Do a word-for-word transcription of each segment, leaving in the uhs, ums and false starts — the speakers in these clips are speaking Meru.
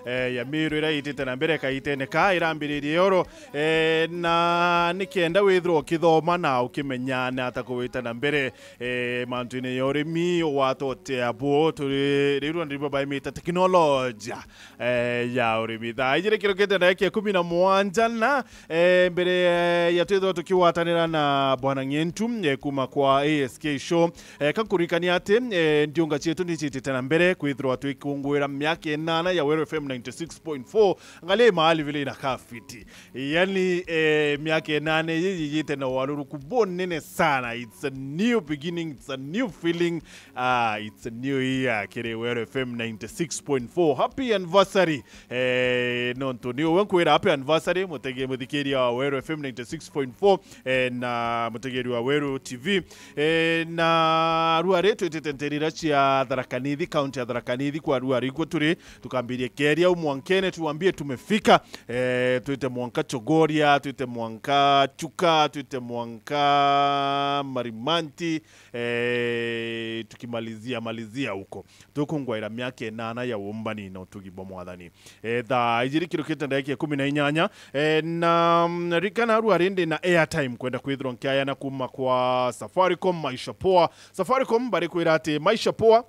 eh, ya Miru iria itite na mbere kaitene ka irambiririe oro, eh, na nikenda withirwa ukithoma na ukimenya ni ata kuwita na mbere, eh, mantu-ini ya urimi, watotea bu turi riu rwanda rwimbo baimite teknolojia, eh, ya urimi. Thaa ijiri kirukite ndagika ikumi na mwanja na, eh, mbere, eh, ya twithirwa tukigwatanira na Bwana Ng'entu, eh, kuma kwa A S K Show, eh, ka nkuririkania ati, eh, ndiunga cietu ni ciitite na mbere kwithirwa twikungwira miaka inana ya Weru F M ninety six point four. Angalia mahali vile inakaa fiti. Yani, eh, miaka inana iji yijite na uaruruku bunene sana. It's a new beginning, it's a new feeling. Ah, it's a new year kiri Weru F M ninety six point four. Happy anniversary. Eh, nontu ni uwe nkwira happy anniversary, mutege-, muthikiria wa Weru F M ninety six point four, eh, na mutegeri wa Weru T V. Eh, na ruari twitite nterira cia Tharaka Nithi, county ya Tharaka Nithi, kwa ruari ikwo turi, tukambirie keria u mwankene, tuambie tumefika. Eh, twite mwanka Chogoria, twite mwanka Chuka, twite mwanka Marimanti, eh, tukimalizia malizia huko. Tukungwaira miaka inana ya uumbani na utugi bwa Mwathani. Eh, thaa ijiri kirukite ndagika ikumi na inyanya. Eh, na, mm, rikana ruari ndi na airtime kwenda kwithirwa nkiayana kuma kwa Safaricom, Maisha Poa. Safaricom bari kwira ati Maisha Poa,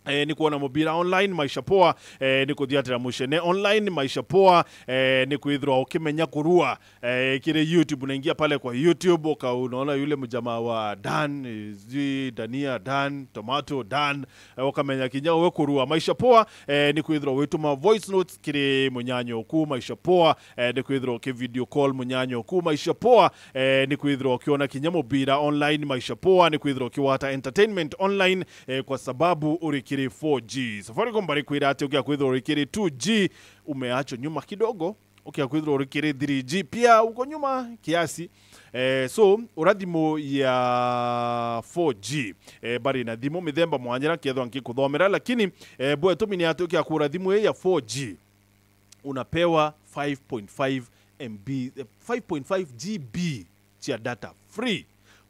eh, ni kuona mubira online, Maisha Poa, eh, ni kuthiatira mucene online, Maisha Poa, eh, ni kwithirwa ukimenya kurua, eh, kiri YouTube, unaingia pale kwa YouTube, uka-, unaona yule mjamaa wa Dan, eh, sijui Dania Dan, Tomato Dan, eh, ukamenya kinya we kurua. Maisha Poa, eh, ni kwithirwa wituma voice notes kiri munyanyoku, Maisha Poa, eh, ni kwithirwa uki video call munyanyoku, Maisha Poa, eh, ni kwithirwa ukiona kinya mubira online, Maisha Poa, ni kwithirwa ukiwata entertainment online, eh, kwa sababu uri kiri four G. Safaricom bari kwira ati ukia kwithirwa uri kiri two G, umeachwa nyuma kidogo, ukia kwithirwa uri kiri three G, pia uko nyuma kiasi. Eh, so, ura thimu ya four G, eh, bari na thimu mithemba mwanya na kethwa nkikuthomera, lakini, eh, bwetumi ni ati ukia kura thimu ii ya four G, unapewa five point five M B, eh, five point five G B cia data free.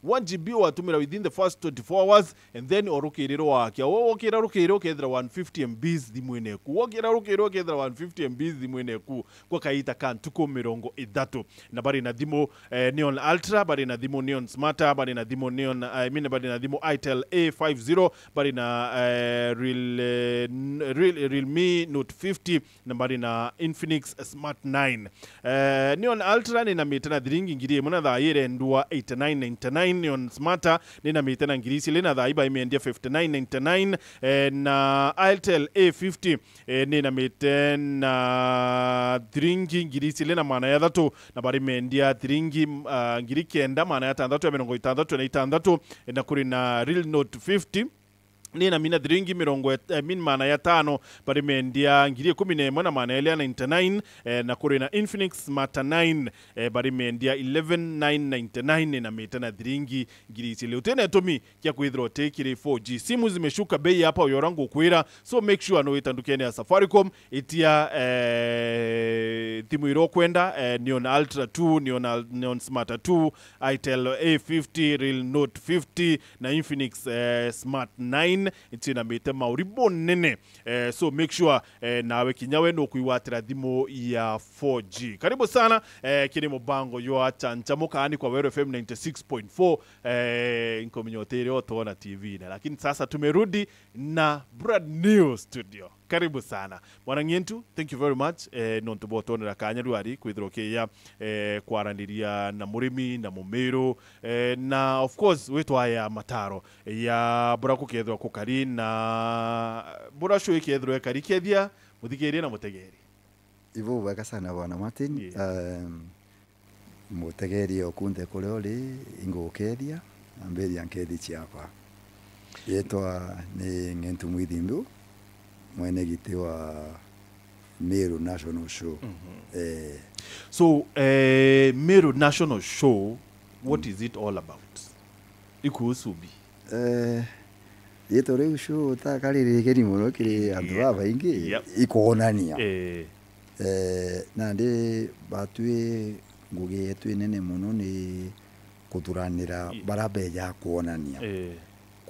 One G B watumira within the first twenty-four hours, and then o rukiri rwakia. Wo wokira rukiri ukethira one fifty M Bs thimu-ini eku. Wokira rukiri ukethira one fifty M Bs thimu-ini eku kwa kaita ka ntuku mirongo ithatu. Na bari na thimu, eh, Neon Ultra, bari na thimu Neon Smarter, bari na thimu Neon, I mean, bari na thimu Itel A five zero, bari na, eh, Real-, eh, n-, Real-, Realme Note fifty, na bari na Infinix Smart nine. Eh, Neon Ultra ninamite na thiringi ngiri imwe na thaa irendwa eighty-nine ninety-nine. Neon Smarter ninamite na ngiri icili na thaa iba imendia fifty-nine ninety-nine. Eh, na Itel A fifty, eh, ninamite na thiringi ngiri icili na maana ya thatu, na bari mendia thiringi, ah, ngiri kenda maana ya tantatu ya mirongo itantatu na itantatu, eh, na kuri na Real Note fifty, ni na mina thiringi mirongo et-, eh, min maana ya tano, bari mendia ngiri ikumi na imwe na maana ya ninety-nine, eh, na kuri na Infinix Smart nine, eh, bari mendia eleven nine ninety-nine, ni na mite na thiringi ngiri icili. Utina itumi kia kwithirwa uti kiri four G. Simu zimeshuka bei hapa, uyora ngukwira. So make sure no wita ndukene ya Safaricom, itia, eh, thimu iria ukwenda, eh, Neon Ultra two, Neon Al-, Neon Smarter two, Itel A fifty, Real Note fifty, na Infinix, eh, Smart nine, itinamite mauri bunene. Eh, so make sure, eh, nawe kinya we nukwigwatira thimu ya four G. Karibu sana, eh, kiri mubango jwa Chanchamuka ani kwa Weru F M ninety six point four. Eh, nkomenya utiri otwona T V-ini, lakini sasa tumerudi na brand new studio. Karibu sana. Bwana Ng'entu, thank you very much, eh, nontu bwa utonera kanya ruari kwithirwa ukiya, eh, kwaraniria na murimi na mumiru, eh, na of course witwaya mataro ya bura kukethirwa kukari na bura show ikethirwa ikari kethia muthikiria na mutegeri. Ibu bwega sana, Bwana Martin. Yeah. Um, mutegeri o kunthe kuria uri, ingukethia, ambiria nkethi ciakwa. Yetwa ni Ng'entu Mwithimbu, mwene giti wa Meru National Show. Mhm. Eh. So, eh, Meru National Show, what Mm. is it all about? Ikuhusu bi? Eh, yetwa riu show utakaririkeni muno kiri antu Yeah. babaingi, Yep. ikwonania. Eh. Eh, nandi batwi ngugi yetu inene muno ni kuthuranira Ye- bara beja kwonania. Eh.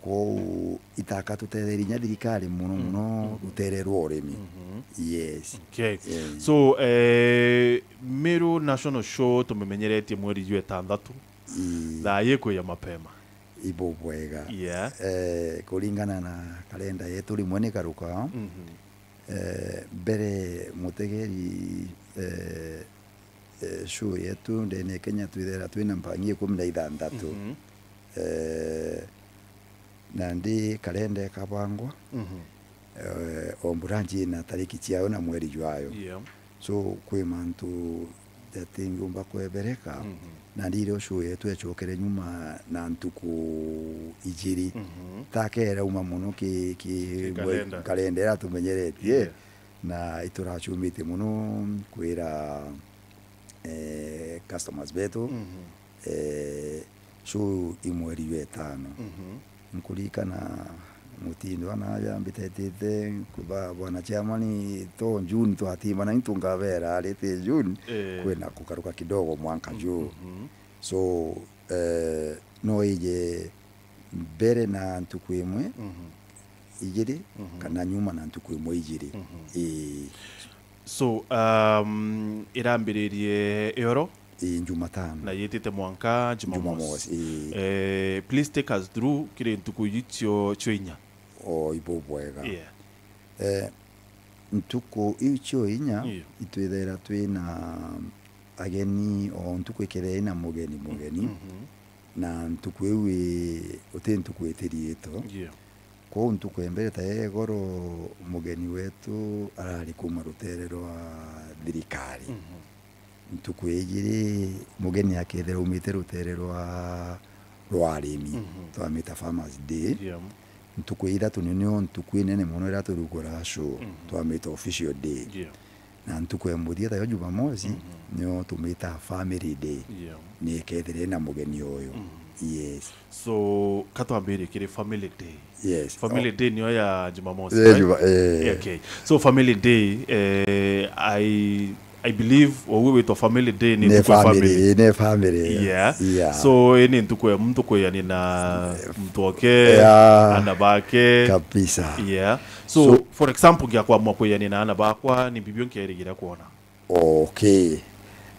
Kwou itaka tutetherie inya thirikari mono mono rutere rwa urimi. Mhm. Yes. Okay. Eh. So, eh, Meru National Show tumemenyeretie mweri jwa itandatu. Ii. Thaa yikwi ya mapema. Ibo bwega. Yeah. Eh, kuringana na kalenda yetu rimwe ni karuka. Mhm. Eh, mbere mutegeri, eh, eh, show yetu ndene Kenya twithera twina mpangi ikumi na ithanthatu. Mhm. Eh, nandi kalenda ikabangwa. Mhm. Eh, o branch ina tariki ciayo na mweri jwayo. Yeah. So kwi mantu jatingiumba kwebereka. Mhm. Na ndire ucio yetu ecokere nyuma na ntuku ijiri. Mhm. Takera uma mono ki, ki Ki kalenda. Kalenda iratumenyeretie. Yeah. Na ituracumitie mono kwira, eh, customers betu. Mhm. Eh, show i mweri jwa itano. Mhm. Nkuririkana mutindo ana yambitetete kuba bwana chairman to June twatimana into ngabera arite June. Eh. Kwina kukaruka kidogo mwanka juu. Mhm. So, eh, no ije mbere na ntuku imwe, mhm, ijiri, mhm, kana nyuma na ntuku imwe ijiri. Mhm. Ii. So, um, irambiririe ioro? Ii, Jumatano. Na yitite mwanka Jumamosi. Jumamosi, ii. Eh, please take us through kiri ntuku iji cio, cio inya. O, ibo bwega. Yeah. Eh, ntuku iu cio inya, yeah, itwithera twina ageni o ntuku ikethira ina mugeni, mugeni. Mhm. Na ntuku iu i, uti ntuku itiriitwe. Yeah. Kwou ntuku ya mbere ta ya igoro, mugeni wetu arari kuma rutere rwa thirikari. Mhm. Ntuku ya ijiri, mugeni akethira aumite rutere rwa, rwa arimi, mhm, twamita Farmers Day. Yeah. Ntuku ya ithatu ni, nio ntuku inene mono iria turugura show, mhm, twamita Official Day. Yeah. Na ntuku ya muthia tayo Jumamosi, mhm, nio tumita Family Day. Yeah. Ni ikethira ina mugeni uyu. Mhm. Yes. So, katwambirie kiri Family Day. Yes. Family, oh, Day niyo ya Jumamosi, eh, right? Juma-, eh. Okay. So, Family Day, eh, I, I believe, ou witwa Family Day ni ntuku ya family, family. Ni family. Yeah. Yeah. So, ii ni ntuku ya muntu kwiania na muntu oke, yeah, ana bake. Kabisa. Yeah. So, so, for example, ngiakwamua kwiania na ana bakwa, ni mbibio nkerigira kwona. Okay.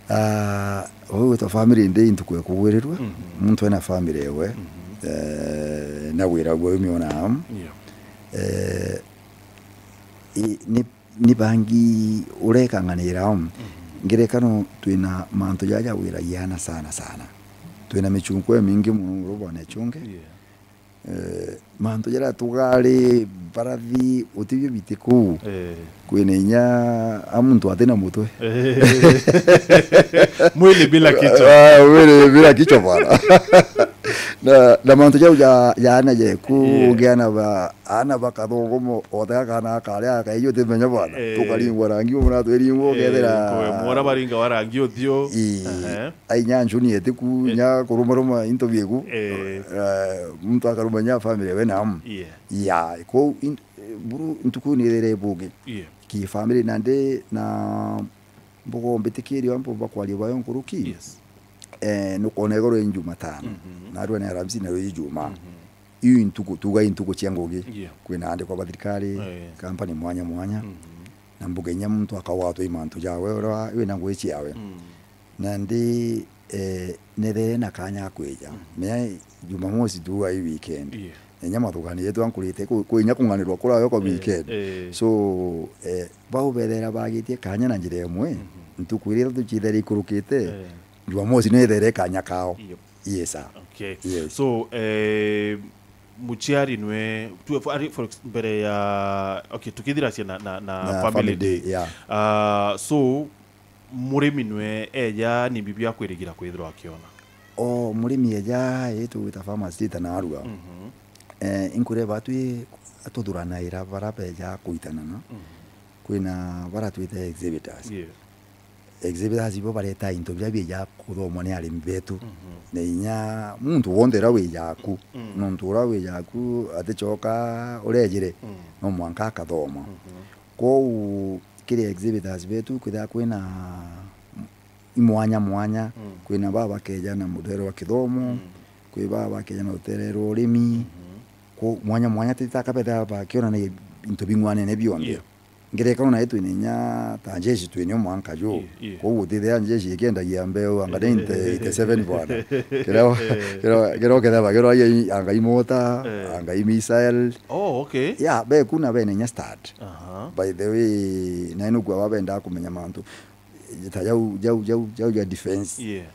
Ah, uu witwa Family Day ntuku ya kugwirirua. Mhm. Muntu ena family ewe. Mhm. Eh, na wira gwe umiona am. Yeah. Eh, i, ni, ni bangi urekang'anira am. Mhm. Ngerekano twina mantu jaja wira yana sana sana. Twina michunku emingi muno muno bwana chunge. Yeah. Eh, mantu jaria tugari, mbarathi, utibio biti kuu. Eh. Kwina inya a muntu atina mutwe. Eh. Mwili bila kichwa. Ah, mwili bila kichwa bwana. Na, na mantu jau ja, ja ana jeku, yeah, ungi ana ba, ana bakathunguma, otega kana akaria akaiji utimenya bwana. Eh. Tukaringwa rangi umwe na twiringwa, eh, ukethira kwe mwora baringa wa rangi uthio. Ii. Ehe. Ainya ncuni etiku, eh, nya kurumaruma into bieku. Eh. Eh, muntu akaruma nya family we namu. Yeah. Ya, kwou in-, eh, buru ntuku ni rere bugi. Yeah. Ki family nandi na mbugo mbitikirio mpumba kwaria bayo nkuruki. Yes. Eh, nukona igoro i Jumatano. Mhm. Na rwa ni Aramisi na rwa i Juma. Mhm. Iu intuku, tuga intuku cia ngugi. Yeah. Kwina andikwa ba thirikari, eh, company mwanya mwanya. Mhm. Na mbuga inya muntu akawatwa i mantu jawe, uria wina ngugi ciawe. Mm. Nandi, eh, nethere na kanya ga kwija. Mm. Menya Jumamosi tuga i weekend. Yeah. Na inya mathugani yetu ankurite, ku-, kwinya kung'anirwa kurayo kwa, eh, weekend. Eh. So, eh, bau bethera bagitie kanya na njira imwe, mhm, ntuku iria ithatu ciithere ikurukite, eh, Jumamosi no ithere kanya kao. Yep. Yes, sir. Okay. Yes. So, eh, muciari nwe, tu-, for, for ex-, mbere ya, okay, tukithiracia na, na, na, na family, family day, day, yeah. Ah, so, murimi nwe eja ni bibi akwirigira kwithirwa akiona? O murimi eja, ii tugwita farmers day ta narua. Mhm. Eh, inkuria batwi atuthuranaira bara beja kuitanana. Mhm. Kwina bara twita exhibitors. Yeah. Exhibitors ibo bareta into biria bija kuthomwa ni arimi betu. Mhm. Na inya muntu wonthe uria wija ku, mm, nontu uria wija ku aticoka urejire, mm, no mwanka akathoma. Mhm. Kwou kiri exhibitors betu kwithira kwina i mwanya mwanya, mm, kwina baba bakeja na mutere wa kithomo, mm, kwi baba bakeja na rutere rwa urimi, mhm, Ku mwanya mwanya titaka betha bakionana into bing'wanene bionthe. Yeah. Ngerekano nayo twina inya ta njeshi twinio mwanka ju. Yeah, yeah. Koguo utithia njeshi ikiendagia mbeu anga ni inte, inte seven bwana. Kira, kira, kira uketheba kira ai anga imota, eh, anga i missile. Oh, okay. Yeah, be kuna bene inya start. Aha. By the way, na ino kwa babenda kumenya mantu ta jau, jau, jau, jau ya defense. Yeah.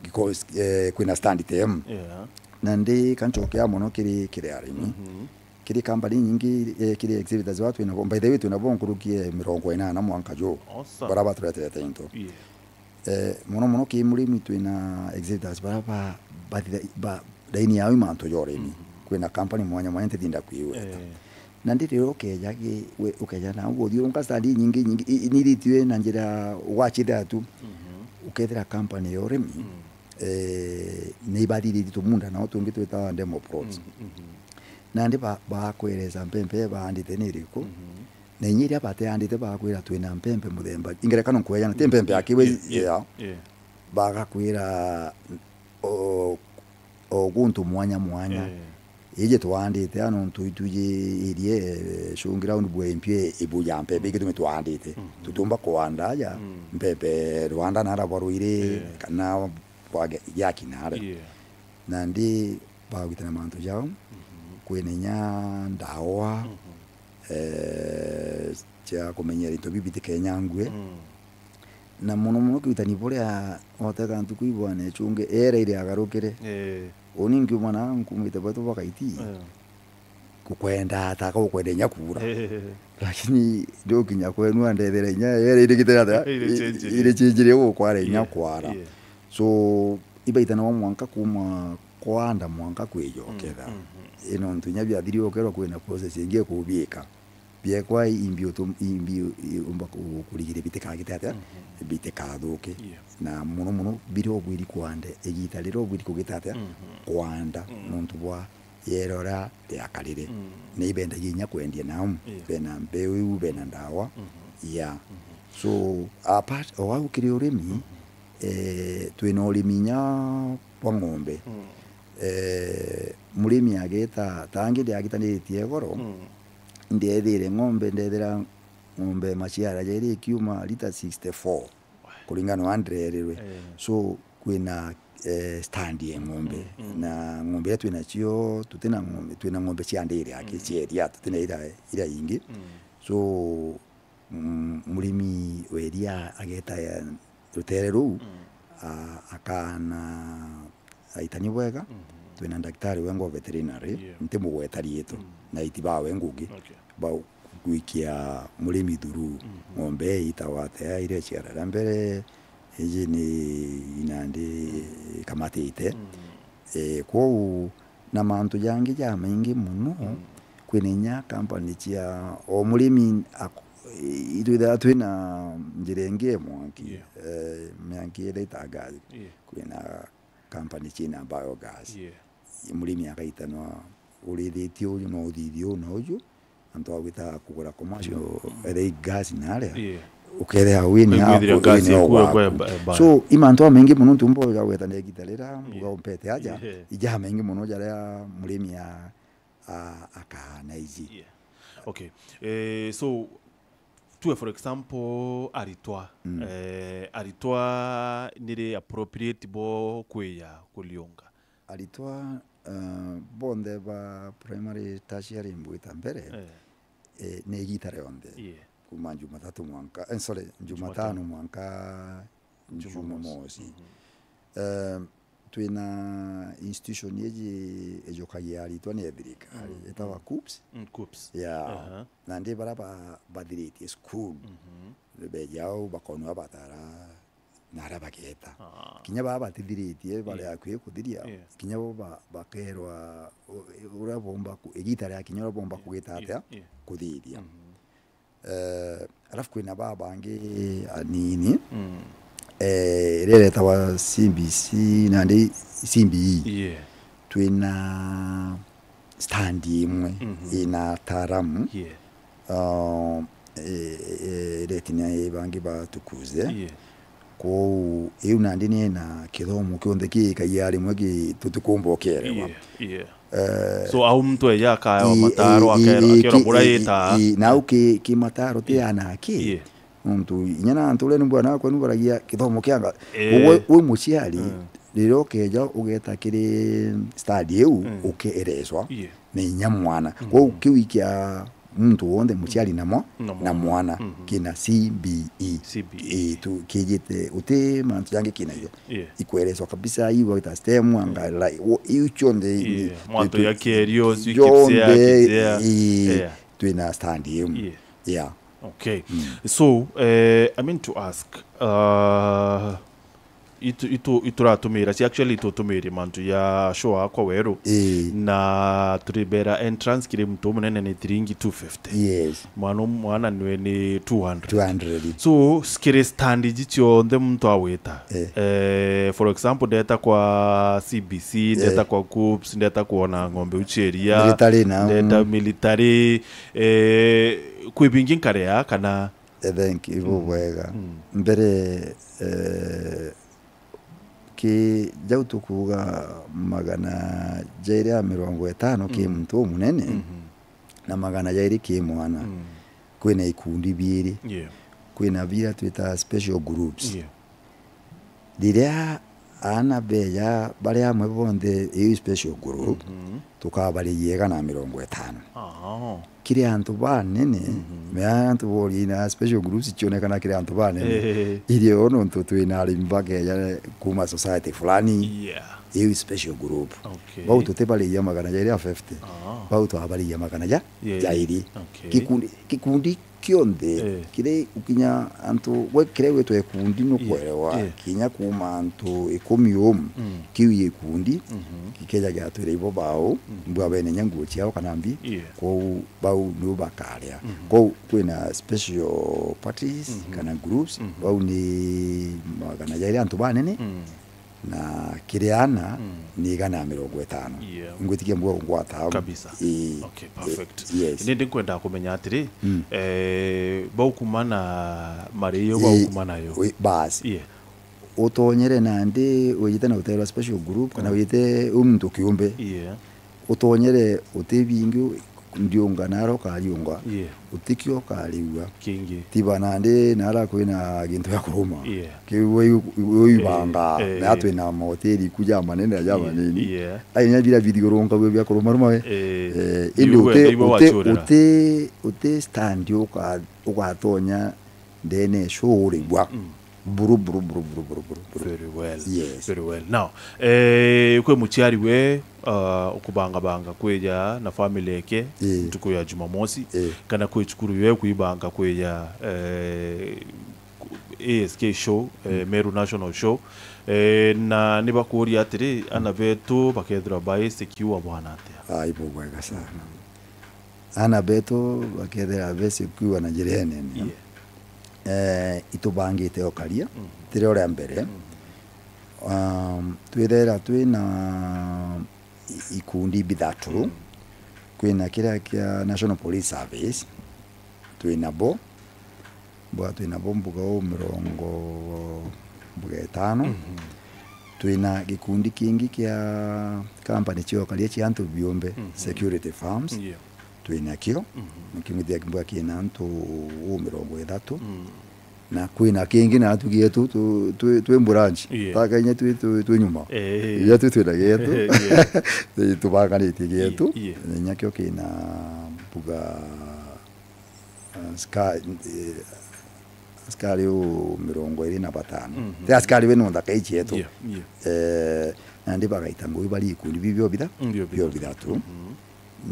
Because, eh, kwina stand tem. Yeah. Na ndi kanchokea mono kiri, kiri arimi. Mhm. Kiri company nyingi, eh, kiri exhibitors ba twina bo. By the way, twina bo nkuruki mirongo inana mwanka ju. Awesome. Bara baturetete into. Yeah. Eh, mono mono ki murimi twina exhibitors bara ba, ba, ba, raini yao imantu ya urimi. Mhm. Kwina company mwanya mwanya ntithinda kwiweta. Eh. Na ndi riria ukeja gi-, we-, ukeja na uguthiurunka stand nyingi nyingi, i-, i-, nithitue na njira ugwachithira tu. Mhm. Ukethira company ya urimi, mm, eh, ni ibathithitie tumunda nao tungi twitawa demo plots. Mm, mhm. Nandi ba-, bakwireza mpempe baandite ni iriku. Mhm. Na inya iria bateandite bakwira twina mpempe muthemba. Ingerekano nkwejana, ti mpempe ya kiwe, yeah, yeah, yeah, yeah. Bagakwira o, o guntu mwanya mwanya. Eh. Iji twaandite ano ntu itwiji irie, eh, showground bwa M P A ibu ya mpempe, mm, igitumi twaandite. Mhm. Tutumba kwanda aja, mm, mpempe Rwanda nara bwa Ruiri, eh, kana bwa Ge-, Giaki nara. Yeah. Nandi bagwitana mantu jao, mhm, kwina inya ndawa, mhm, eh, cia kumenyera into bibi bitikenyangwe. Mm. Na mono mono kiritani buria otega ntuku ibwana icungi, era iri agarukire. Eh. Uni nkiuma na nkumite bwetu bwa Kaiti. Eh. Kukwenda ataka ukwenda inya kuura. Eh. Lakini ndukinya kwenu andethera inya era irigite ata? Iri chenjiri. Iri chenjiri gukwara inya, yeah, kwara. Yeah. So, ibaitana wa mwanka kuma kwanda mwanka kwijoketha. Mm, mhm. Ino ntu inya biathiri ukerwa kwina process ingi ikubiika. Biekwa imbi utum-, imbi i-, umba ku-, kurigiria bitikagite atia? Mhm. Bitikathuke. Yeah. Na mono mono biria ubwiri kwande, igita riria ubwiri kugita atia? Mhm. Kwanda, mm, nontu bwa yera uria riakarire. Mm. Ni ibendagia inya kwendia nao, yeah, bena mbeu iu, bena ndawa. Mhm. Yeah. Mhm. So, apart, o au kiri urimi, mhm, eh, twina urimi inya bwa ng'ombe. Mm. Eh, murimi ageta, tangi ndiagitanitie goro, mm, ndethire ng'ombe, ndethira ng'ombe maciara jairi ikiuma lita sixty-four, kuringana na ndrerirwe. Eh. So, kwina, eh, stand ya ng'ombe. Mm, mm. Na ng'ombe iria twina cio, tutina ng'ombe, twina ng'ombe cia ndiri aki, mm, cia iria, tutina ira, ira ingi. Mm. So, mm, murimi wa iria ageta ya rutere ruu, mm, a-, akaana aitani bwega. Mhm. Twina ndagitari wengwa veterinary, yeah, ntimugweta riitwa, mm, na aiti bawe ngugi, okay, ba gwikia murimi through, mhm, ng'ombe ii itagwa atia, iria iciaraga mbere, iji ni inandi, mm, ikamatite. Mm. Eh, kwou na mantu jangi jamaingi mono, mm, kwina inya company cia o murimi ak-, itwithaga twina njira ingi ya mwanki, yeah, eh, mwanki iria itaga, yeah, kwina company ciina biogas. Yeah. Murimi agaitanwa urithitie uju na uthithia uu na uju, antu a gwita kugura commercial, mm, ethira i gas na aria, yeah, ukethira wini. Kwithira gas iku ekwa e ba-, e ba-. So, i mantu jamaingi mono ntumbo ja gweta na igita rira, yeah, mbuga umpete aja, yeah, ijamaingi mono jaria murimi a, a, akaana iji. Yeah. Okay. Eh, so, tue for example, aritwa. Mm. Eh, aritwa niri appropriate bo kwiya kuliunga? Aritwa, eh, bonthe ba primary, tertiary mbwita mbere, eh, eh, ni igita rionthe. Yeah. Kuma Jumatatu mwanka, eh, sorry, Jumatano, Jumatano mwanka Jumamosi. Jumamosi. Mhm. Eh, twina institution iji ijukagia aritwa ni ya thirikari, mm, itawa, mm, KUPS. Mm, KUPS. Yeah. Aha. Na ndi bara ba-, bathiritie school. Mhm. Beja au bakonwa batara na aria bageta. Ah. Kinya baa batithiritie, bari, yeah, akui kuthiria, yeah, kinya bo ba-, bakerwa u-, uria bomba ku-, igita ria kinya uria bomba, yeah, kugita, yeah, atia, yeah, kuthithia. Mhm. Eh, alafu kwina baa bangi anini, mm, eh, iria iretagwa C B C nandi C B E. Yeah. Twina stand imwe, mhm, ina ataaramu. Yeah. Ah, eh, eh, iretine bangi batukuze. Yeah. Kwou iu nandi ni na kithomo kionthe kiikagia rimwe ki-, tutikumba ukielewa. Yeah, yeah. So, au muntu eja akaewa mataro, akerwa, akerwa bura ita. Na au ki, ki mataro ti ana aki. Nontu inya na antu uria ni mbwana kwenu baragia kithomo kianga. Wi muciari, riria ukeja ugeta kiri stadi iu, ukeereswa ni inya mwana. Kwou kiu ikia muntu wonthe, muciari na mwa-, na mwana, kina C B E. Ii, tu, kijite, uti mantu jangi kinayo. Ikwereswa kabisa, iu bagita STEM, anga, like, wo-, iu cionthe ni, mantu ya kerio, cionthe, ii, twina stand iu. Yeah. Okay. So, eh, I mean to ask, uh, itu, itu, ituratumira, si actually itutumire mantu ya show akwa weru. Na turibera entrance kiri muntu umunene ni thiringi two fifty. Yes. Mwana um-, mwana nwe ni two hundred. Two hundred. So, kiri stand iji cionthe muntu awita. Eh, for example, ndeta kwa C B C, ndeta kwa KUPS, ndeta kwona ng'ombe ucheria. Military na, ndeta military, eh, kwi bingi nkarea kana Eh, thank you, bubwega. Mbere, eh, ki jau tukuuga magana jairi a mirongo itano ki muntu umunene, na magana jairi ki mwana. Kwina ikundi biiri. Yeah. Kwina biria twita special groups. Yeah. Riria aana beja bari amwe bonthe iu special group, tukabarigia igana na mirongo itano. Kiri antu banene, me antu boria na special groups icionekana kiri antu banene. Irio nontu twina arimi bakeja kuma society fulani, iu special group. Bau tutibarigia magana jairi a fifty. Bau twabarigia magana ja, jairi. Gikundi, gikundi kionthe, kiri ukinya antu, gwe kiria gwitwa ikundi nukwerewa, kinya kuma antu ikumi umu, kiu gikundi, gikeja giatwira ibo bau, mbwa bene nya nguo ciao kana mbi, kwou bau niu bakaria. Kwou kwina special parties kana groups, bau ni magana jairi antu banene, na kiri ana ni igana na mirongo itano. Yeah. Ngwitikia mbuga ngwata kabisa. Ii. Okay, perfect. Yes. Nindi nkwenda kumenya atiri, eh, bau kuma na mario, bau kuma nayo. Bas. Yeah. Utonyere nandi wijite na uterwa special group, kana wijite u muntu kiumbe. Yeah. Utonyere uti bingi, ndiunga nara ukariunga. Yeah. Utikio ukariua. Kingi. Tiba nandi nara kwina gintu gia kuruma. Yeah. Kiu wi, wi banga. Eh, eh. Na twina mahoteli ku ja manene na ja manini. Yeah. Ai, nya bira bithigurunka bia kuruma ruma we. Eh, indi uti, uti, uti stand uka-, ugatonya ndene show urigwa. Buru, buru, buru. Very well. Yes. Very well. Now, eh, kwi muciari we, uh, ukubangabanga kwija na family yake ntuku ya Jumamosi, kana kwi cukuru we kwibanga kwija, eh, A S K show, eh, Meru National Show, eh, na nibakuria atiri, ana betu bakethirwa baisikiwa bwana atia? Ai, bubwega sana. Ana betu bakethira besikiwa na njira inene. Yeah. Eh, itubangite ukaria, tiri uria mbere. Um, twithera twina i-, ikundi bithatu. Kwina kiria kia National Police Service, twina bo, Mbuga twina bo mbuga u mirongo, mbuga itano. Twina gikundi kingi kia company cia ukaria cia antu biumbe, security firms. Yeah. Twinakio. Na kiu ngithia mbuga kina antu u mirongo ithatu. Na kwina kingi na atu gietu tu-, twi, twi branch. Yeah. Taka inya twi, twi, twi nyuma. Eh. Inya twi twina gietu. Yeah. Tubanganitie gietu. Yeah, yeah. Na inya kio kina mbuga askari, eh, askari u mirongo iri na batano. Ti askari be no nthaka iji yetu. Yeah, yeah. Eh, nandi bagaita ngui bari ikundi bibio bitha-, bio bithatu.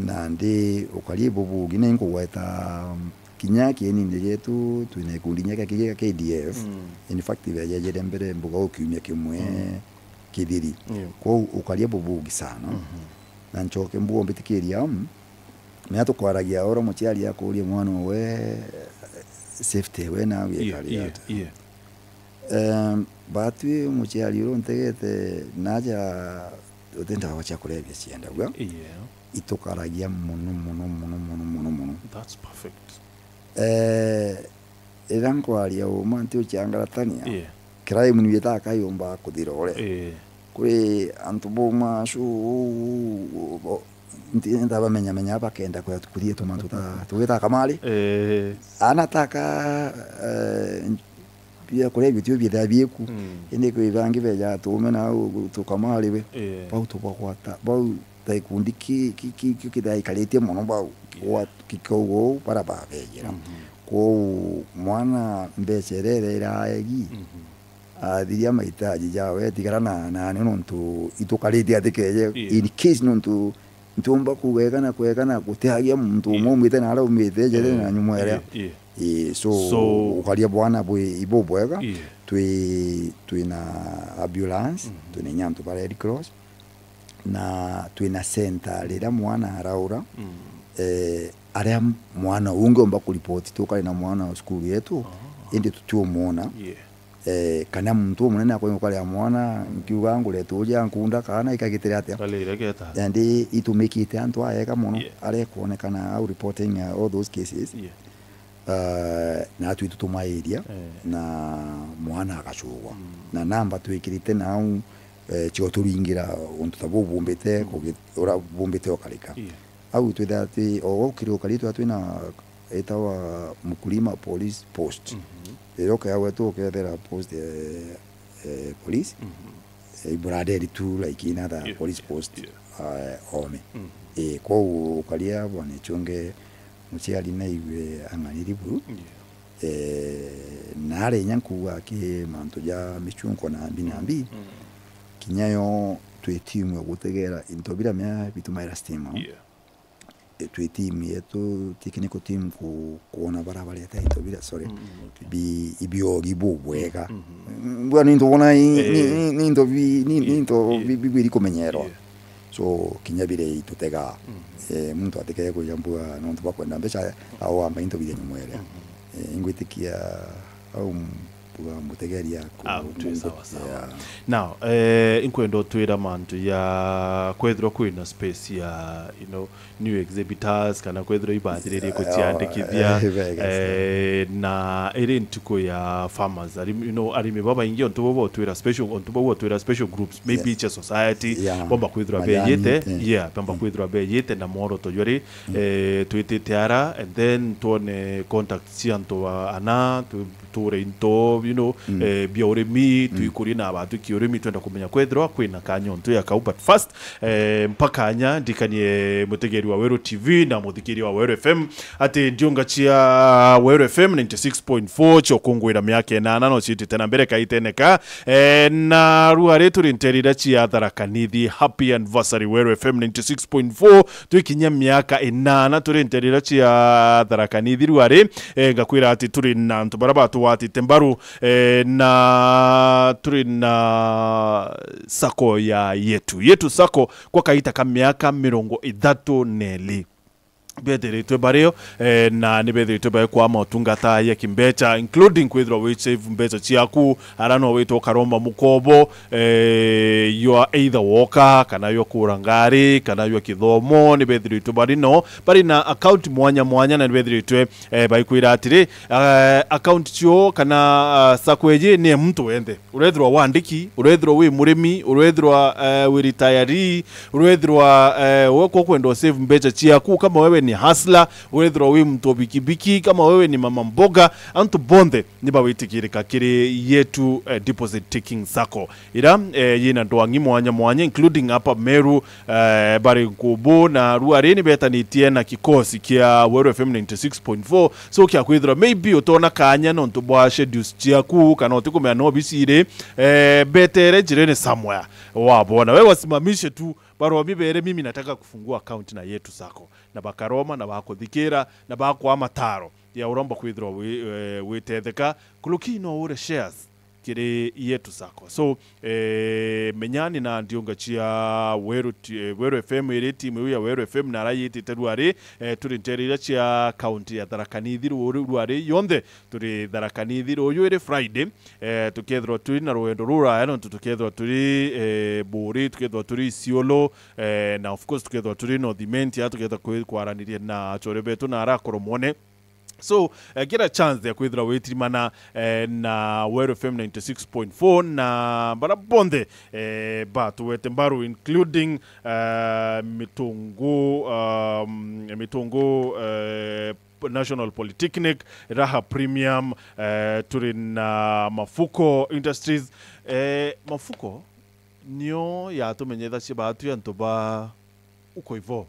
Nandi ukaria ibubugi, ni nkugweta, um, kinya kienini gietu, twina ikundi inya kia, kia K D F. In fact, ibejejere mbere mbuga u kiumia kimwe kithiri. Yeah. Kwou ukaria bubugi sana. Na ncoke mbuga umbitikiria, um, Menya tukwaragia oro muciari akuria mwana owe, safety we nawe ekari ata? Em, batwi muciari uria untegete naja uti ndawa cia kurebia ciendagua. Yeah. Itukaragia muno, muno, muno. That's perfect. Eh, riria nkwaria uma nti uciangaratania, yeah, crime ni itakayumba kuthira uria. Yeah. Kwi antu bauma cu-, nti-, ntabamenyamenya bakenda kwea kuthia tumantu ta, tugita kamari. Eh. Ana taka, eh, bia kuria bitio bithea bieku. Mm. Indi kwi bangi beja tuume na u-, tukamari we. Eh. Bau tubagwata, bau ta ikundi ki, ki, ki, ki, kithea ikaritie mono bau. Yeah. Gwa-, kikauga uu, bara babejera. Mhm. Kwou mwana mbeca iria iraegi, mhm, athiria mahitaji jawe, etigara na, na ni nontu itukaritie atikeje. Yeah. In case nontu ntiumba kuga ega na kwega na gutiagia muntu, yeah, umwe umite na aria umite, jere, yeah, na nyuma iria. Yeah, yeah. Ii, so, so, ukaria bwana bwi, ibu bwega. Yeah. Twi, twina ambulance, mhm, twina inya antu ba Red Cross, na twina center riria mwana araura, mm, eh, aria mwana ungiomba kuripoti, tukari na mwana wa cukuru yetu, ah, indi tutiumwona. Yeah. Eh, kana muntu umunene akonya ukaria mwana, nkiuga ngurete uria nkunda kana ikagitire atia. Kalire geta. Indi itumikite antu aega mono, yeah, aria kwonekana au reporting, uh, all those cases. Yeah. Uh, na atwi tutumairia, eh, na mwana agacugwa. Mm. Na namba twikirite nau, eh, cio turingira untu ta buu bumbite, mm, kugi-, ura bumbite ukarika. Yeah. Au twitha ati, o gukiri ukari twitha twina itawa Mkulima Police Post. Mhm. Iria ukea gwetu ukethira post, eh, eh, police. Mhm. Eh, iburaderi tu, like, in other, yeah, police post, yeah, eh, ome. Mhm. Eh, kwou ukaria bwana ichunge muciari naiwe ang'aniri buru. Yeah. Eh, na ari inya nkuga ki mantu ja michunko na mbi na mbi. Mm. Kinya yo twi timu ya gutegera into bira mea bitumaira stima. Yeah. Eh, twi team yetu, technical team ku-, kuona bara bareta into bira, sorry. Mm, mm, okay. Bi-, ibiogi bubwega. Mm, mm. Mbwa ni into bona i-, ni, eh, ni, ni into bi-, ni, ni, eh, into, eh, bi-, bi-, biri kumenyerwa. Yeah. So, kinya bire itutega. Mm. Eh, muntu atikeye kuja mbua nontu bakwenda mbeca, au amba into bire nyuma iria. Mm. Eh, ingwitikia au mbuga mutegeria ku-, ah, utwi sawa sawa. Yeah. Now, eh, inkwenda utwira mantu ya kwethirwa kwina space ya, you know, new exhibitors, kana kwethirwa ibathiririe, yeah, guciandikithia, eh, bega, eh, na iri ntuku ya farmers, arimi, you know, arimi babaingi ontu bau botwira special, ontu bau botwira special groups, maybe, yeah, cia society, yeah, bomba kwithirwa majani, beyite, eh, yeah, bomba, mm, kwithirwa beyite na mworoto jwari, mm, eh, twitite ara, and then twone contact cia antu ba ana, tu-, ture into, you know, mm, eh, bia urimi, mm, twikurie na batwiki urimi, twenda kumenya kwethirwa kwina kanya ontu ya kau. But first, eh, mpaka nya ndikanie mutegeri wa Weru T V na muthikiri wa Weru F M, ati ndiunga cia Weru F M ninety six point four cio kungwira miaka inana no ciitite na mbere kaiteneka. Eh, na rua ri turi nterira cia Tharaka Nithi. Happy anniversary Weru F M ninety six point four. Twikinyia miaka inana turi nterira cia Tharaka Nithi rua ri, eh, ngakwira ati turi na antu bara batugwatite mbaru, eh, na turi na sacco ya Yetu. Yetu Sacco kwa kaita ka miaka mirongo ithatu na iri. Bethiritwe bario, eh, na ni bethiritwe baikwa motungata ya kimbecha, including kwithirwa wi save mbecha ciaku, ara no witwa ukaromba mukobo, eh, ywa either woka, kana ywa kura ngari, kana ywa kithomo, ni bethiritwe bari no, bari na account mwanya mwanya, na ni bethiritwe, eh, baikwira atiri, eh, account cio kana, ah, sacco eji ni ya muntu wenthe. Urethirwa wandiki, urethirwa wi murimi, urethirwa, eh, wi retiree, urethirwa, eh, we kwa kwenda u save mbecha ciaku, kama wewe ni hustler, urethirwa wi mtu wa bikibiki, kama wewe ni mama mboga, antu bonthe ni bawitikirika kiri Yetu, eh, Deposit Taking Sacco, ira, eh, yina ndwang'i mwanya mwanya, including hapa Meru, eh, bari nkubu na rua ri ni betanitie na kikosi kia Weru F M ninety six point four. So kia kwithirwa maybe utona kanya nontu bwa schedules ciaku, kana utikumenya no busy ri, eh, betere njirene somewhere. Wabona, we wasimamishe tu, baromi bere, "Mimi nataka kufungua account na Yetu Sacco." Na bakaroma, na bakuthikira, na bakwa mataro ya uromba kwithirwa wi-, eh, witetheka. Kuruki no ure shares kiri Yetu Sacco. So, eh, menyani na ndiunga cia Weru T-, eh, Weru F M, iri timu iu ya Weru F M na arayitite rua ri, eh, turi ntere iria cia county ya Tharaka Nithi ru-, rua ri yonthe, turi Tharaka Nithi ruyu iri Friday, eh, tukethirwa turi na rwendo ruraya nontu tukethirwa turi, eh, Buri, tukethirwa turi Isiolo, eh, na of course tukethirwa turi North Imenti, tukethirwa kwi-, kwaraniria na achore betu na ara akoromone. So, eh, get a chance ya kwithirwa witirimana, eh, na Weru F M ninety six point four na bara bonthe, eh, batuwete mbaru, including, eh, Mitungu, um, Mitungu, eh, National Polytechnic, Raha Premium, eh, turi na Mafuko Industries. Eh, Mafuko nio yatumenyethacie baatwi antu ba uko ivo.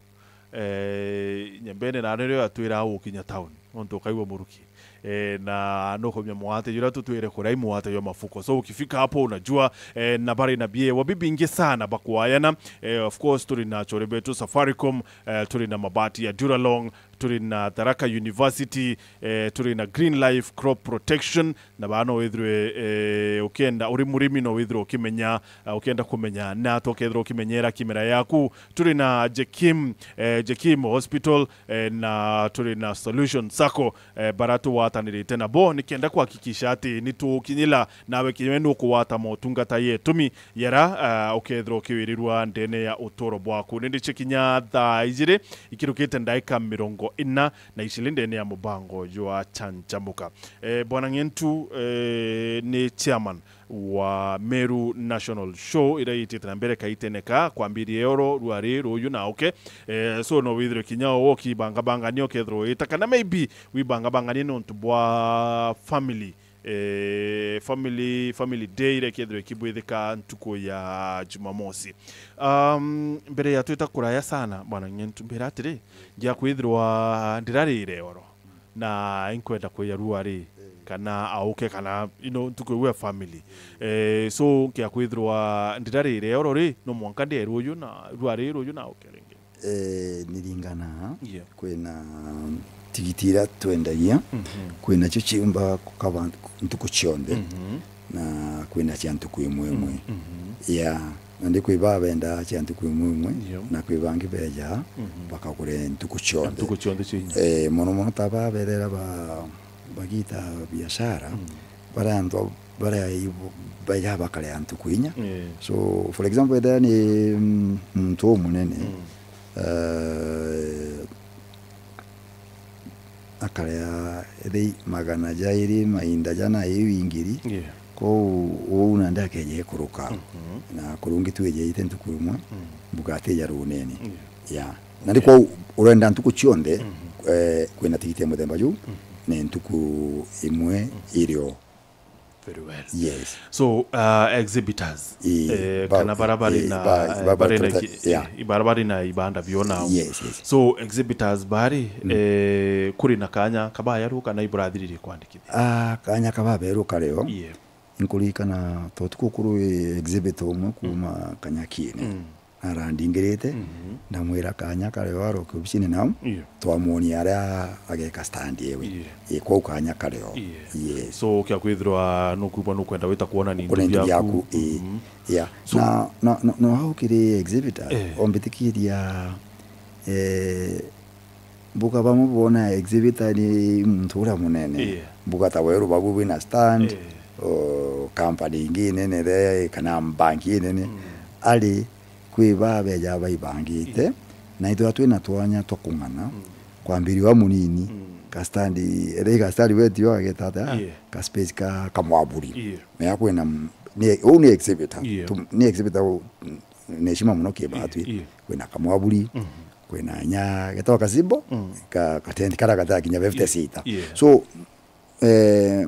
Eh, nyembene na nirio yatwira ukinya town, nontu ukaigua muruki. Eh, na nukumenya mwate jura tutwire kuria i mwate jwa Mafuko. So ukifika hapo unajua, eh, na bari na biewa bibingi sana bakwayana. Eh, of course turi na achore betu Safaricom, eh, turi na mabati ya Duralong, turi na Tharaka University, eh, turi na Green Life Crop Protection, na baa no withirwe, eh, ukienda, uri murimi no withirwe ukimenya, eh, ukienda kumenya na atu ukethirwa ukimenyera kimera yaku. Turi na Jekim, eh, Jekim Hospital, eh, na turi na Solution Sacco, eh, bara tugwatanirite nabo nikenda kuhakikisha ati nitukinyila nawe kinya nukuwata motungata yetumi yara, ah, ukethirwa ukiwirirwa ndene ya uturo bwaku. Nindi cia kinya thaa ijiri ikirukite ndaika mirongo ina na iciri ndene ya mubango jwa Chanchamuka. Eh, Bwana Ng'entu, eh, ni chairman wa Meru National Show, iria itite na mbere kaiteneka kwambiria oro rwari ruyu na uke. Eh, so no withirwe kinya o ukibangabangania ukethirwa wita, kana maybe wibangabangania nontu bwa family, eh, family, family day iria ikethirwa ikibwithika ntuku ya Jumamosi. Um, mbere ya twita kuraya sana, Bwana Ng'entu, mbira atiri, ngia kwithirwa ndirarire oro na inkwenda kwija rua ri, kana auke, kana, you know, ntuku iu ya family. Eh, so ngia kwithirwa ndirarire oro ri, no mwanka ndie ruyu na rua ri ruyu na auke ringi. Eh, niringana, yeah, kwina tigiti iria twendagia, mhm, kwina cio ciumba kukaba ntuku cionthe, mhm, na kwina cia ntuku imwe imwe. Mhm. Yeah. Nandi kwi baa bendaa cia ntuku imwe imwe, yeah, na kwi bangi bejaa, mhm, bakagure ntuku cionthe. Ntuku cionthe cia inya. Eh, mono mono ta baa berera ba, bagita biashara, mm, baria antu baria i-, bejaa bakarea ntuku inya. Yeah. So, for example, ethira ni, mm, muntu umunene, mm, eh, akarea ethei magana jairi mainda jana iu ingiri. Yeah. Kou uu nandi akeja ikuruka. Mhm. Na kurungi tu ejaite ntuku imwe, mm, mbuga atija runene. Yeah. Yeah. Nandi, okay, kwou urenda ntuku cionthe, mhm, eh, kwina tigiti ya muthemba juu, mhm, ni ntuku imwe, mhm, irio. Very well. Yes. So, uh, exhibitors, ii, eh, ba-, kana bara bari, ii, na, ba-, eh, ba-, bari na ba-, ki-, yeah, ii, bara bari na ibanda biona. Yes, yes. So, exhibitors bari, mm, eh, kuri na kanya kabayaruka na iburathiririe kwandikithia? Ah, kanya kababeruka rio. Yeah. Nkuririkana to tuku kuru exhibit umwe, mm, kuma Kanyakine. Mm. Arandingirite, mhm, ndamwira kanya kario aroke obisine nau, yeah, twamwonia aria ageka stand ewe. Yeah. Ii, kwou kanya kario. Yeah. Yes. So, kia kwithirwa nukwigua nukwenda wita kwona ni into biaku, ii. Mhm. Yeah. So, na, na, na, no hau kiri exhibitor, eh, ombitikiria, eh, mbuga bamwe bona exhibitor ni muntu uria munene. Yeah. Mbuga ta Weru babu bwina stand, eh, o company ingi nene re, kana bank inene. Mm. Ari kwi baa beja baibangite, yeah, na ithwa twina twanya twa kung'ana, mm, kwambiria wa munini, mm, ka stand, ethei ka stand wetio ageta ata, yeah, ka space ka, ka mwaburi. Yeah. Mea kwina m-, ni, uu ni exhibitor. Yeah. Tu-, ni exhibitor u-, n-, ni heshima muno ki batwi. Yeah, yeah. Kwina kamwaburi, mhm, kwina nya getawa kazibo, mm, ka, ka tent kara gatakinya fifty seater. Yeah. So, eh,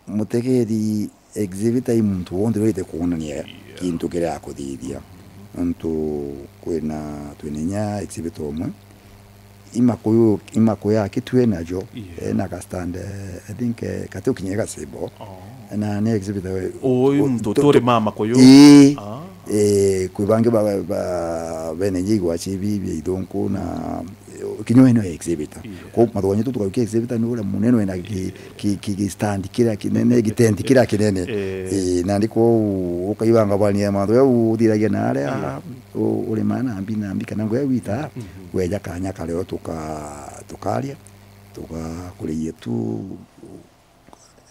mutegeri exhibitor i muntu wonthe urite kwonania, yeah, kintu kiria akuthithia. Mhm. Nontu kwina, twina inya exhibitor umwe, imakuyu, imakuyu aki twi najo, yeah, ena ka stand, eh, I think, eh, kati ukinyie gacimbo. Oh. Na ni exhibitor we-, uyu u-, muntu tu-, turi tu-, mama kuyu? Ii. Ah. Eh, kwi bangi ba, ba, bene inya igwachi ibi bia ithunku na, eh, kinya we no exhibitor. Yeah. Kwou mathuganio tu tukaukia exhibitor ni uria munene wina ki-, yeah, ki-, ki-, ki stand kiria kinene, gitenti kiria kinene. Eh. Eh, nandi kwou ukaibangabania mantu jau uthiragia na aria, yeah, u-, uri ma nambi nambi kana nguya gwita, mhm, weja kanya kario tuka-, tukaria, tugakuria tu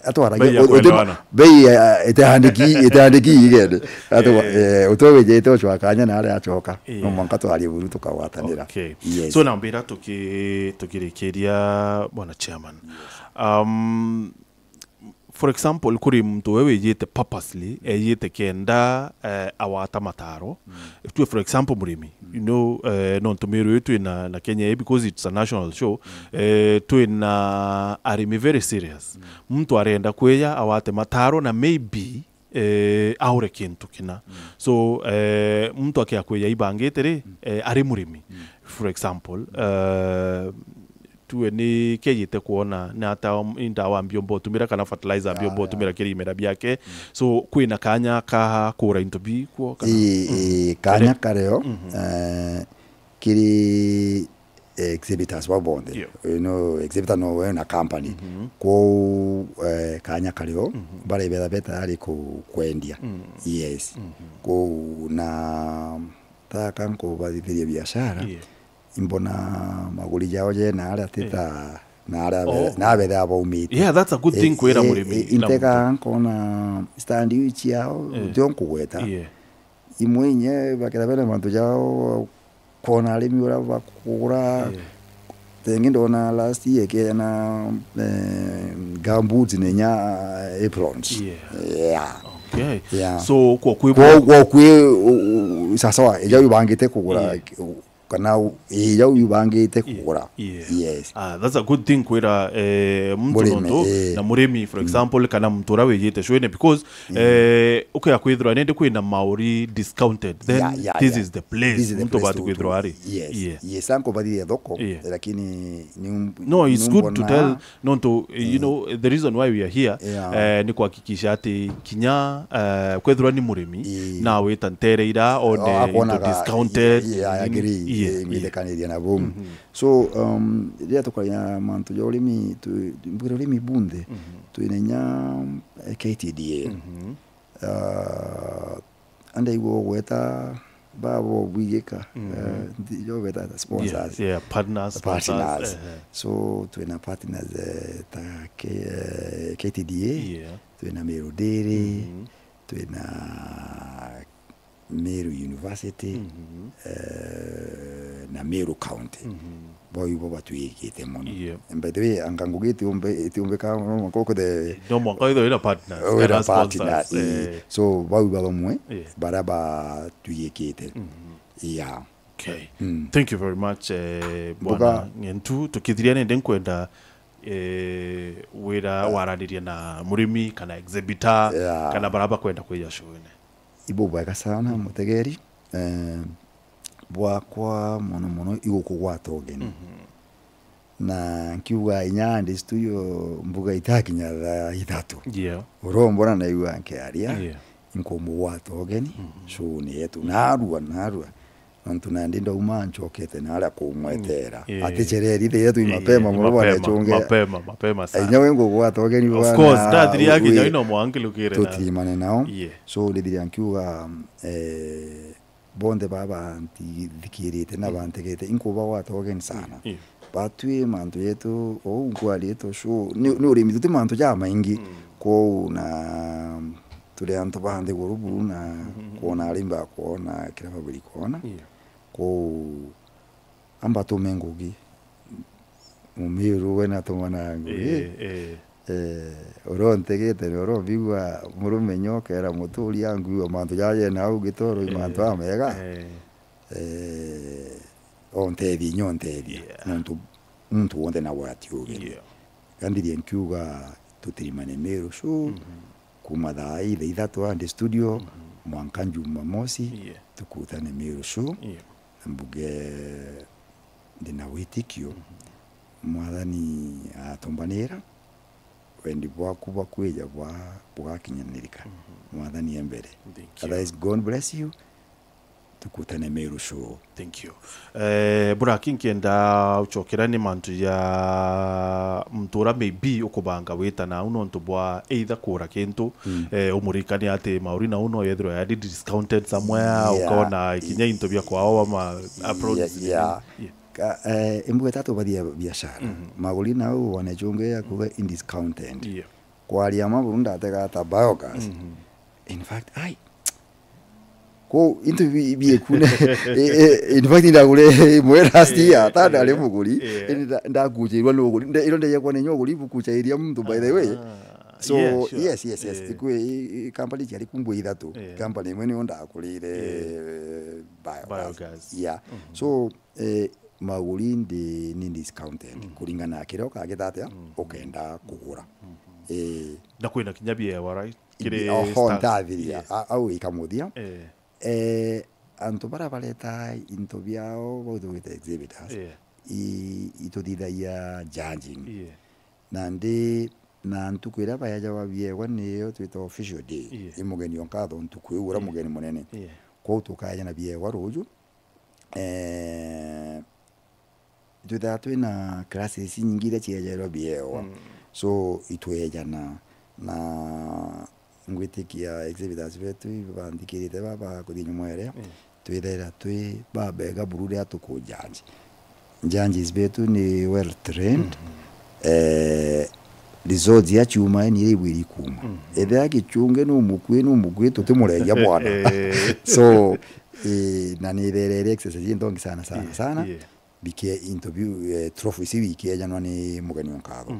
Atwaragia, bei ya u-, utu-, kuelewana. Bei, eh, itaandiki, itaandiki igende. Atu-, Eh. eh, utwe wijite ucwa kanya na aria acoka. Yeah. No mwanka twarie buru tukagwatanira. Okay. Yes. So na mbira tuki-, tukirikiria, bwana chairman. Yes. Um, for example, kuri muntu we wijite purposely, ejite kenda, eh, awata mataro. Mm. Tue, for example, murimi. Mm. You know, eh, nontu Meru ii twina, na Kenya ii, because it's a national show, mm, eh, twina arimi very serious. Mm. Muntu arenda kwija awate mataro na maybe, eh, aure kintu kina. Mm. So, eh, muntu akia kwija ibangite ri, mm, eh, ari murimi. Mm. For example, eh, tue ni kejite kwona ni ata, ni ndawa mbiomba utumira kana fertilizer mbiomba utumira kiri imera biake. Mm. So, kwina kanya ka kura into bikuo kana? Ii, mm, ii, kanya kario, mhm, eh, kiri, eh, exhibitors ba bonthe. Yeah. You know, exhibitor no we na company. Mhm. Kwou, eh, kanya kario, mhm, baribetha be tayari ku-, kwendia. Mm. Yes. Mhm. Kwou na taka nkubathithiria biashara, yeah, imbona maguri jao je na aria tita, yeah, na aria be-, oh, na betha baumite. Yeah, that's a good thing kwira murimi, eh, na inteka muntu nkona stand iu ciao, yeah, tio nkugweta. Yeah. Imwe inye bakira bena mantu jao, kona arimi uria bakugura. Yeah. Tengi ndona last year kena, eh, gumboots na inya, eh, aprons. Yeah. Yeah. Okay. Yeah. So, kwa kwi kwa, kwa kwi, u-, u-, sawa sawa, ija wibangite kugura, yeah, kana u-, ija wibangite, yeah, kugura. Yeah. Yes. Ah, that's a good thing kwira, eh, muntu murimi, nontu, eh, na murimi, for, mm, example, kana muntu uria wijite show-ine, because, mm, eh, ukea kwithirwa nindi kwina mauri discounted, then, yeah, yeah, this, yeah, is the place. This is the muntu place bati to, kwithirwa to, ari. Yes. Yeah. Yes, anko bathire thoko, yeah, lakini ni um-, no, it's good to tell, nontu, eh, you, mm, know, the reason why we are here, yeah, eh, ni kuhakikisha ati kinya, eh, kwethirwa ni murimi, ii, na wita ntere ira one, oh, into akonaga discounted. Ii, ii, I agree, ii, ii, ii, ngwithikaniria na buu. Mhm. So, um, riria tukaria mantu ja urimi, tu-, mbwira urimi bunthe, mhm, twina inya, eh, K T D A. Mhm. Ah, andaigua ugweta babo bwigika, mhm, eh, nti-, jo beta sponsors. Yeah, yeah, partners, sponsors, partners, eh, eh. So, twina partners, eh, ta K-, eh, K T D A, yeah, twina Meru Dairy, mhm, twina Meru University, mhm, eh, na Meru County. Mhm. Bau ibo batwikite mono. Yeah. By the way, anga ngugi itiumbe-, itiumbika mono mwanka ukuthe. No mwanka withwe wina partners, wina kana partner, sponsors, ii, eh. So, bau iba bamwe, yeah, baria batwikite. Mhm. Yeah. Okay. Mm. Thank you very much, eh, Bwana Ngentu. Tukithiria nende nkwenda, eh, wira, yeah, waranirie na murimi kana exhibitor, yeah, kana baria bakwenda kwija show-ine. Ibo bwega sana, mm, mutegeri. Eh, bwakwa mono mono igukugwata ugeni. Mhm. Na nkiuga inya ndi studio mbuga itakinya thaa ithatu. Yeah. Urombona naigua nkiaria, yeah, nkumugwata ugeni, mhm, show-ini yetu. Narua, narua. Nontu nandi ndauma ncokete naria kumwetera. Yeah. Aticereri, thira twi, yeah, mapema mono, bwana mapema, Chunge. Mapema, mapema sana. Inya we ngugwata ugeni. Of bwana, course, ndathiri akinya wi-, ino mwangi lukire na tutirimane nao. Yeah. So, ndithire nkiuga, eh, bonthe baba nti-, nthikirite na, mm, bantegete, inkubagwata ugeni sana. Yeah, yeah. Batwi mantu yetu, ou nkwaritu, show, ni, ni urimi, tuti mantu jamaingi. Mm. Kwou na turi antu ba nthiguru buru na, mm-hmm, kwona arimba kwona, kira babiri kwona. Yeah. Kwou amba tume ngugi. Mumiru we natumana ngugi. Eh, eh. Eh, uria untegete ni uria umbigua murume nyo ukera muturi angu mantu jaja na au gitoro, eh, mantu amega. Eh. Eh, ontethie, nyo ontethie. Yeah. Nontu muntu wonthe na wati ugeni. Yeah. Gandithia nkiuga tutirimane Meru show, mm-hmm, kuma thaa itha ithatu andi studio, mm-hmm, mwanka Jumamosi, yeah, tukutane Meru show. Yeah. Mbuge ndina witikio, mhm, Mwathani atumbanira, wendi bwaku bwa kwija bwa, bugakinyanirika. Mhm. Mwathani e mbere. Thank you. Otherwise, God bless you. Tukutane Meru show. Thank you. Eh, Buraki, nkienda ucokera ni mantu ya muntu ura maybe ukubanga wita nau nontu bwa either kura kintu, mm, eh, umurikane ati mauri nau no yethirwa yari discounted somewhere, yeah, ukona kinya into bia kwao ama approach. Yeah, yeah. Yeah. Ka, eh, imbuga tatu bathia biashara. Mhm. Maguri nau wane chunge ya kuga in discounted. Yeah. kwaria ma buru ndatega ta biogas. In fact, ai, ko into bi- biekune. Eh, eh, in fact, ndagure imwe last year, ta ndari muguri. Indi nda- ndakuchirwa ni uguri. Nde- iro ndeya kwa nenyo uguri bukuchairia muntu, by the way. So, yes, yes, yes. Ikwe i- i- company ciari kumbwe ithatu. Company imwe niyo ndakurire, eh, biogas. Yeah. So, eh, maguri ndi ni discounted kuringana na kiria ukagita atia ukenda kugura. Eh, Na kwina kinya biewa, right? Kiri oho, staff. Ndathiria, a- au ikamuthia. Eh, antu bara bareta into biao bau tugwita exhibitors, i- ituthithagia judging. Nandi na ntuku iria baejawa biegwa niyo twita official day. I mugeni o nkatho ntuku iu, ura mugeni munene. Kwou tukajana biegwa ruju. Eh, twithaa twina classes inyingi iria ciejairwa biewa. So, itwejana na ngwitikia exhibitors betu ibanthikirite baba kuthii nyuma iria, twithaira twi babega buru riria tuku judge. Judges betu ni well trained. Eh, results ya chuma ni iria ibwiri kuma. Ethira gichunge ni umukui, ni umukui, tutimuregia bwana. So, eh, na ni therere exercise intongi sana, sana, sana. Bike into biu, eh, trophy ici bikejanwa ni mugeni o nkatho.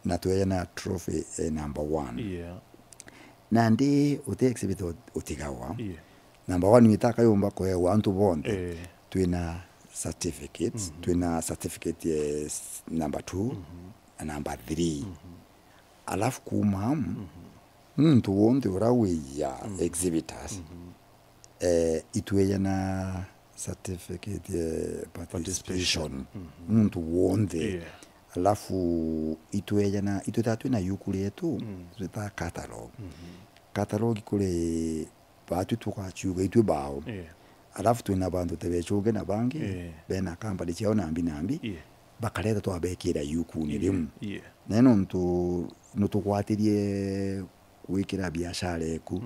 Na twejana trophy, eh, number one. Nandi uti exhibit ut- utigawa. Number one itaka yumba kuewa antu bonthe. Twina certificates, twina certificate, eh, s- number two na number three. Alafu kuma amu, muntu wonthe ura wija exhibitors, eh, itwejana certificate, eh, participation. Muntu wonthe. Alafu itwejana, itwethaa twina yuku rietu, twita catalog. Catalog kuri baatu tugaciuga itwi bao. Alafu twina bantu tebechunge na bangi, bena company ciao nambi nambi, bakareta twabekira yukuni riu. Na nontu nutugwatirie gwikira biashara eku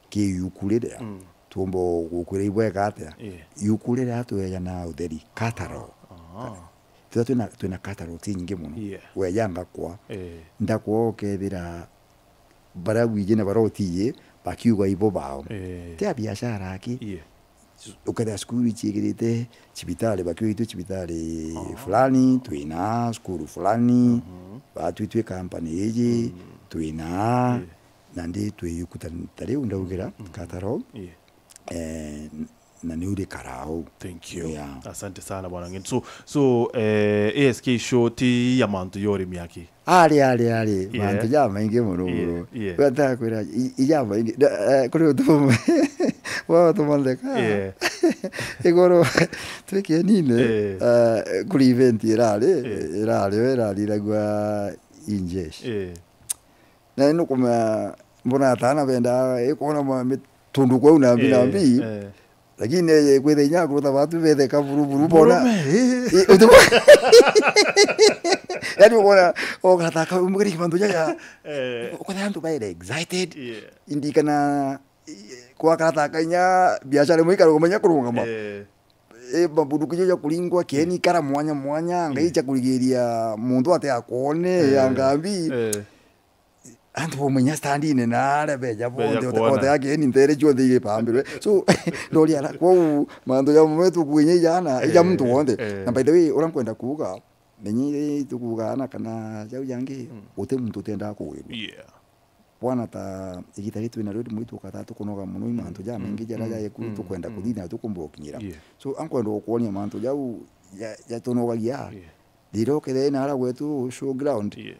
ki yuku riria, twomba gukwira ibwega atia? Yuku riria twejana utheri, catalog. Twitha twina, twina catalogs inyingi mono. Weja ngakwa, ndakwa ukethira baria wiji na baria utiji, bakiuga ibo bao. Ti a biashara aki. Ukethira cukuru iciigirite cibitari, bakiuga itu cibitari fulani, twina cukuru fulani, batu itwi company iji, twina, na ndi twiyukuta ta riu ndaugira catalog. Eh, na niu rikarau. Thank you. Yeah. Asante sana, bwana Ng'eni. So, so, eh, A S K show ti ya mantu ya urimi aki? Ari, ari, ari. Yeah. Mantu jamaingi mono, mono. Yeah. Watakwira, i-, i jamaingi. Da-, eh, kuri utu bumwe. Wa utu monthe ka. Yeah. Igoro, twi kienine, eh, kuri event irari, irari, irariragua Injesh. Yeah. Na nukumenya mbona atana benda, eh, kuona ma-, mi-, tundu kwau nambi, nambi. Lakini, eh, kwitha inya kuruta batu bethe ka buru buru bona. Murume, eh. Eh, utu-, yani, ukona, o gataka, umugeri kibantu jaja. Eh. Ukona antu baire excited. Yeah. Indikana, eh, kwa gataka inya biashara imwe ikarugamenya kurungama. Eh. Eh, mabuduku jo ja kuringwa, kieni kara mwanya mwanya, ngai cha kurigiria muntu ate akwone, ya ngambi. Eh. Antu bomenya standine na aria beja bonthe, ote-, kwona. Ote yake ni ntere cionthe igipambirwe. So, ndori ara, kwou, mantu ja mwe tukuinya ijana, ija muntu wonthe. Eh. Na by the way, ura nkwenda kuuga, menye tukuuga ana kana jau jangi, uti muntu utendaga kugwirwa. Yeah. Bwana, ta igita ri twina rio rimwe tukataa tukunoga mono i mantu jamaingi jaria jaeku tukwenda kuthithia na tukumba gukinyira. Yeah. So, ankwenda gukwonia mantu jau ja-, jatunogagia. Yeah. Riria ukethira ina ara gwetu showground. Yeah.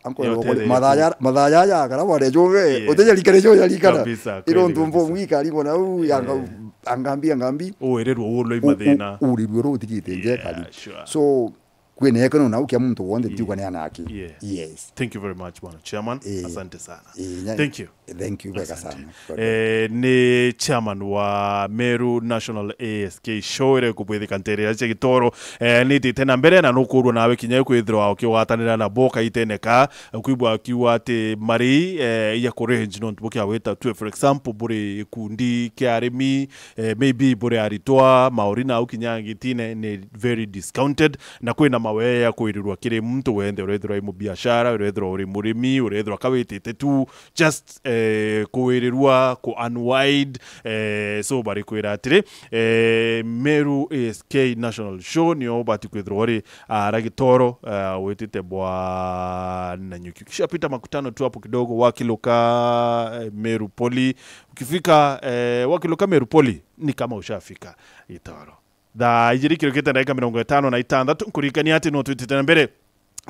Ankwenda gukwonia mathaa ja-, mathaa jaja akara bware jove, utejarikane jo jarikana. Kabisa, kweli kabisa. Iro ntu mbo mwika ringo na u, anga-, angambi, angambi. Uirirwe ulo i mathina. U-, u-, urirwe ro utigite njeka ri. Yeah, sure. So, kwina ekeno nau kia muntu wonthe, yeah, ntiuga ni anaki. Yeah. Yes. Thank you very much, bwana chairman. Eh. Asante sana. Eh, nya-, thank you. Thank you, bega sana. Asante. Eh, ni chairman wa Meru National A S K Show, ire kubwithika ntere ya Gitoro. Eh, nitite na mbere na nukurwa nawe kinya kwithirwa ukigwatanira na bo kaitene ka, kwibwa akiuga ati mari, eh, ya kurange nontu bukia wita tu, for example, buri gikundi kia arimi, eh, maybe buri aritwa, mauri na ukinya ngitine ni very discounted, na kwina mawe ya kwirirwa kiri muntu wenthe, urethirwa i mubiashara, urethirwa uri murimi, urethirwa kawitite tu, just, eh, kwirirwa ku unwind, eh, so bari kwira atiri, eh, Meru A S K National Show nio ubati kwithirwa uri ara gitoro, eh, witite bwa Nanyuki. Ukishapita makutano tu hapo kidogo, wakiluka, eh, Meru Poly, ukifika, eh, wakiluka Meru Poly, ni kama ushafika gitoro. Thaa ijiri kirukite ndagika mirongo itano na itantatu, nkuririkania ati no twitite na mbere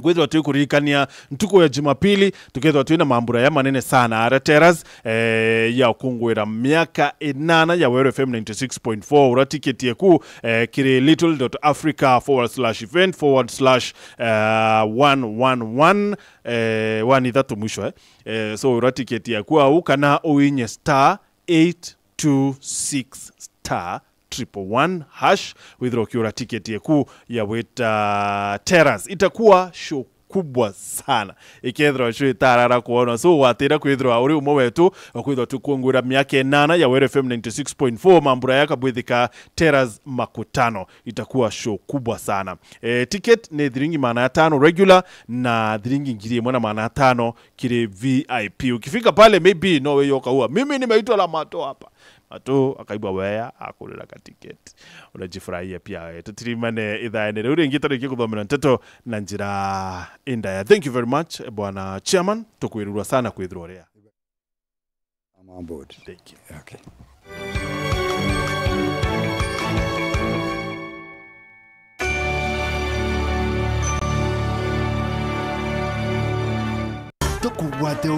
kwithirwa twi kuririkania ntuku ya Jumapili, tukethirwa twina mambura ya manene sana ara Terrace, eh, ya ukunguira miaka inana ya Weru F M ninety six point four. Ura tiketi eku, eh, kiri little dot africa forward slash event forward slash, eh, one one one, eh, one ithatu mwisho, eh. Eh, so ura tiketi eku au, kana uinye star eight two six star triple one hash, withirwa ukiura tiketi eku ya gwita Terrace. Itakuwa show kubwa sana. Ikethirwa show itarara kuona. So, watira kwithirwa uri umwe wetu, wa kwithirwa tukwongwira miaka inana ya Weru F M ninety six point four, mambura ya kabwithika Terrace makutano. Itakuwa show kubwa sana. Eh, ticket ni thiringi magana atano regular na thiringi ngiri imwe na magana atano kiri V I P. Ukifika pale, maybe no we yoka ua, "Mimi nimeitwa na Mato hapa." Mato akaigua wea, akurira ka ticket. Unajifurahia pia we. Tutirimane ithaene riu ringi, tarikia kuthomera nteto na njira indaya. Thank you very much, bwana chairman. Tukwirirwa sana kwithirwa uria. I'm on board. Thank you. Okay. Tukugwate